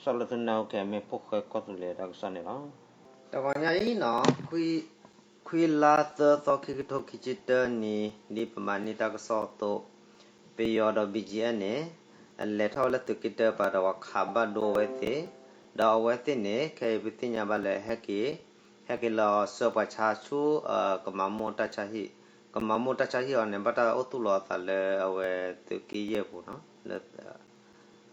တၢ်ကစီၣ်လၢသုနၢ်ဟူခဲအံၤမ့ၢ် ဖိၣ်ဃဲကီၢ်သူလ့ၤတၢ်ကစီၣ်န့ၣ်လီၤ. တဂီၤညါအံၤနီၤ, ခွံလါသၢသီ ခံကထိခံဆံတၢနံၣ်, ဒ်ပမၤန့ၢ်တၢ်ကစီၣ်အသိး, ပယီၤဒီး ဘံၣ်ကၠံၣ်အဲၣ်န့ၣ် လဲၤထီၣ်ဝဲလၢသုးက့တၢပၤဒီး ပှၤခးဘၣ်ဒိအဝဲသ့ၣ်, ဒီးအဝဲသ့ၣ်န့ၣ် ခဲအံၤပသ့ၣ်ညါဘၣ်လၢ ဟဲက့ၤ, ဟဲက့ၤလီၤဆှၢပှၤဆါဆူ ကမၤမိၢ်တၢ်ဆါဟံၣ်, ကမၤမိၢ်တၢ်ဆါဟံၣ်အီၤန့ၣ် ဘၣ်တၢ်အိၣ်သူၣ်လီၤအသးလၢအဝဲသုးက့ယဲၢ်ပူၤနီၤ, လၢ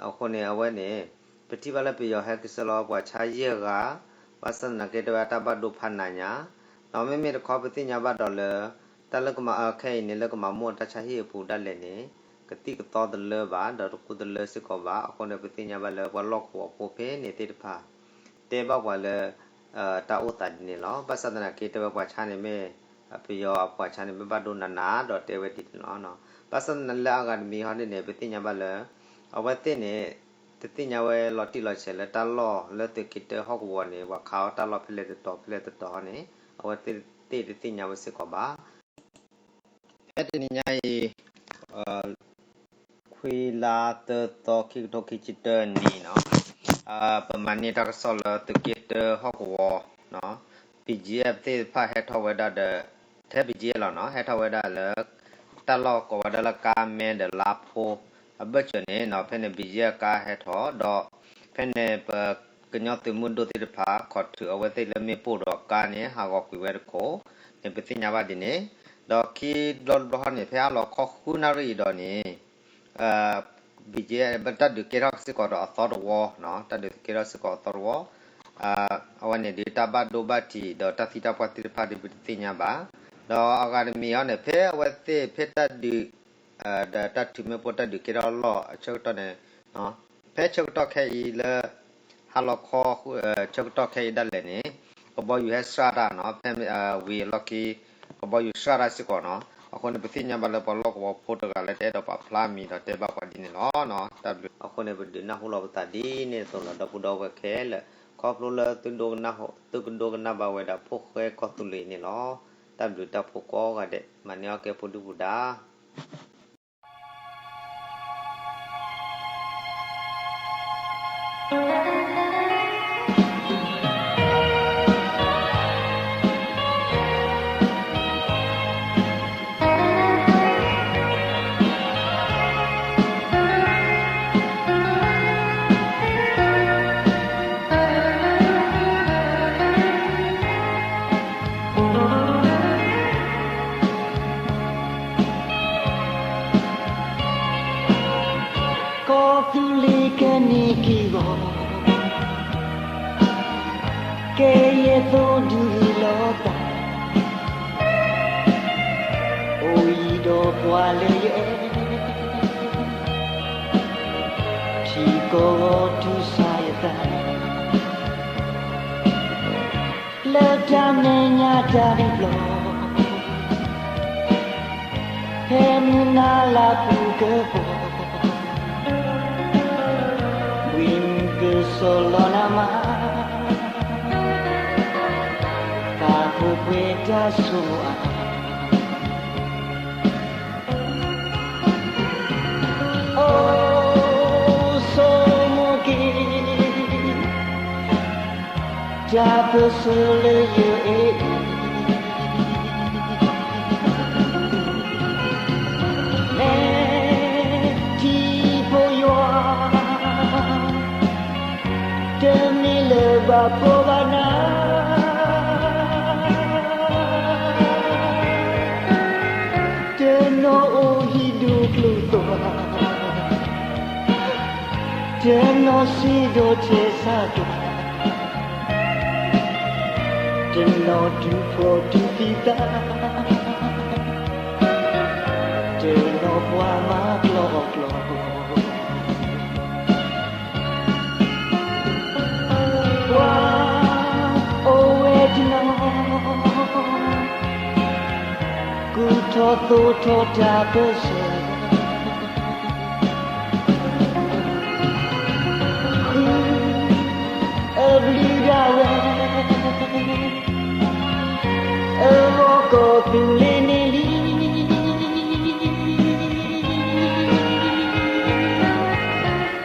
အဃိန့ၣ် အဝဲန့ၣ် ပထံၣ်ဘၣ်လၢပယီၤဟဲက့ၤဆှၢလီၤပှၤဆါယဲၢ်ဂၤ, ဘၣ်ဆၣ်သနာ်က့ တဲဝဲတၢ်ဘၣ်ဒိဖးနးညါ, ဒီးမ့မ့ၢ်တခီပသ့ၣ်ညါဘၣ်ဒီးလၢ တၢ်လၢကမၤအၢခဲအံၤန့ၣ် လၢကမၤမိၢ်တၢ်ဆါဟံၣ်အပူၤဒၣ်လဲာ်န့ၣ် ကသံၣ်ကသီတလၢဘၣ် ဒီးတကူတလၢစ့ၢ်ကီးဘၣ်. အဃိန့ၣ် ပသ့ၣ်ညါဘၣ်လၢပှၤလီၢ်ကဝီၤဖိဖဲန့ၣ်သ့ၣ်တဖၣ် တဲဘၣ်ပှၤလၢ တၢ်အိၣ်သးဒ်န့ၣ်လီၤ. ဘၣ်ဆၣ်သနာ်က့ တဲဝဲပှၤဆါန့ၣ်မ့ၢ် ပယီၤအပှၤဆါန့ၣ် မ့ၢ်ဘၣ်ဒိနးနးဒီးတဲဝဲဒ်န့ၣ်လီၤ. ဘၣ်ဆၣ်သနာ်က့လၢအဂၤတမံၤဟီဒ်န့ၣ် ပသ့ၣ်ညါဘၣ်လၢ အဝဲသ့ၣ်န့ၣ် တသ့ၣ်ညါဝဲလီၤတံၢ်လီၤဆဲးလၢတၢ်လီၢ်လၢသုးက့တၢဟီၣ်ကဝီၤန့ၣ် ပှၤခးအီၣ်တၢ်လီၢ်ဖဲလဲၣ်တတီၤဖဲလဲၣ်တတီၤန့ၣ် အဝဲသ့ၣ်တသ့ၣ်ညါဝဲစ့ၢ်ကီးဘၣ်. ဖဲတနံၤညါအံၤ ခွံလါသၢသီ ခံကထိခံဆံတၢနံၣ်နီၤ, ပမၤန့ၢ်တၢ်ကစီၣ်လၢသုးက့တၢဟီၣ်ကဝီၤ, ဘံၣ်ကၠံၣ်အဲၣ် သ့ၣ်တဖၣ်ဟဲထီၣ်ဝဲဒၣ်ဒီး ထဲဘံၣ်ကၠံၣ်အဲၣ်လီၤနီၤ ဟဲထီၣ်ဝဲဒၣ်လၢ တၢ်လီၢ်ကိးဝဲဒၣ်လၢကါမဲဒီးလါဖိ အဘၢၣ်စၢၤန့ၣ်နီၤ ဖဲန့ၣ် ဘံၣ်ကၠံၣ်အဲၣ်ကါဟဲထီၣ်ဒီး ဖဲန့ၣ် ပကညီသုးမုၢ်ဒိၣ်သ့ၣ်တဖၣ် ခိးထုးအဝဲသ့ၣ်လၢမ့ၣ်ပိၢ်ဒီးကါန့ၣ် ဟးဂီၤကွံာ်ဝဲတခိၣ်န့ၣ် ပသ့ၣ်ညါဘၣ်ဒ်န့ၣ်, ဒီးခံဘျီတဘျီဟီန့ၣ် ဖဲအလီၤခီဃုနၣ်ရံၣ်အံၤဒီးန့ၣ် ဘံၣ်ကၠံၣ်အဲၣ် တၢ်ဒုးကဲထီၣ်စ့ၢ်ကီးဒီးအသီတဝီနီၤ တၢ်ဒုးကဲထီၣ်စ့ၢ်ကီးအသီတဝီ, အဝဲန့ၣ်ဒုးတၢ်ဘၣ်ဒိဘၣ်ထံးဒီးတၢ်သံတၢ်ပှၢ်သ့ၣ်တဖၣ်ဒ်ပတသ့ၣ်ညါဘၣ်, ဒီးအဂၤတမံၤဟီန့ၣ် ဖဲအဝဲသ့ၣ်ဖဲတၢ်ဒုး ဒီးတၢ်ထုးမ့ၣ်ပိၢ်တၢ်ဒုးကဲထီၣ်လီၢ်အဆၢကတီၢ်န့ၣ် ဖဲဆၢကတီၢ်ခဲအံၤလၢ ဟါလီၤခီ ဆၢကတီၢ်ခဲအံၤဒၣ်လဲာ်န့ၣ် ကဘီယူၤဟဲစှၢ်တၢ်နီၤ ဖဲဝံၤအလီၢ်ခံ ကဘီယူၤစှၢ်တၢ်စ့ၢ်ကီးနီၤ အဃိန့ၣ် ပသ့ၣ်ညါဘၣ်လၢပှၤလီၢ်ကဝီၤဖိတဂၤလၢတအဲၣ်ဒိးပာ်ဖျါမံၤဒီးတဲဘၣ်ပှၤဒ်န့ၣ်လီၤ. တၢ်ဘျုး အဃိန့ၣ် ပဒုးနၢ်ဟူလီၤပသးဒ်န့ၣ်အသိးလီၤ ဒီပုၢ်ဒီဝဲၢ်ခဲလၢာ် ခီဖျိလၢ သုကဒိကနၣ်ဘၣ်ဝဲဒၣ်ဖိၣ်ဃဲကီၢ်သူလ့ၤန့ၣ်လီၤ. တၢ်ဘျုးတၢ်ဖှိၣ်ကိးဂၤဒဲး မၤန့ၢ်အီၣ်ကဲဖိဒုၣ်ပူၤဒါ ကီၢ်သူလ့ၤကန့ၢ်က့ၤဂီၤ ကဲယဲၢ်သိဒုးလီၤသး အိၣ်ယံၤဒီးပှၤလၢယအဲၣ် ထံကီၢ်ဂီၤတုၤဆါယသး လၢတၢ်မဲာ်ညါတၢ်ဒုးပျီ ဖဲမုၢ်နၤလၢပူၤကပီၤ ဝံမုၢ်ကစီၣ်လီၤနးမး သးဖိပှဲၤတၢ်ဆိၣ်အါ အိၣ်ဆိမိၣ်က့ၤ တၢ်ပၢၢ်ဆၢလၢယအဲၣ် မ့ၢ်ထံဖိယွၤ တမ့ၢ်လၢဘၣ်ဖှီၣ်ဘၣ်နး တနီၤအိၣ်ဟံၣ်ဒိၣ်ကျိၤသွါ တနီၤစ့ဒီးထဲစၢ်ကျါ တနီၤဒူဖိဒူသံသး တနီၤပှၤမၤကျီကျီ ပှၤအိၣ်ဝဲတနီၤ ကူၣ်ထီၣ်သိးထီၣ်တၢ်ပၢၢ်ဆၢ ဃုအဘျုးဒၣ်ဝဲ အဂီၢ်ကီၢ်သူလ့ၤန့ၣ်လံ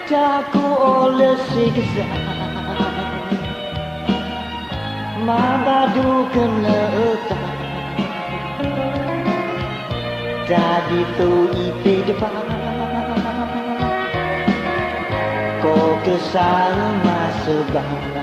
တၢ်ကိးအီၤလၢစ့ ကစၢ် မၤဘၣ်ဒိကမျၢၢ်အသး တၢ်ဒ်သိးအံၤသ့ၣ်တဖၣ် ကီၢ်ကစၢ်ဧၢ မၤစၢၤဘၣ်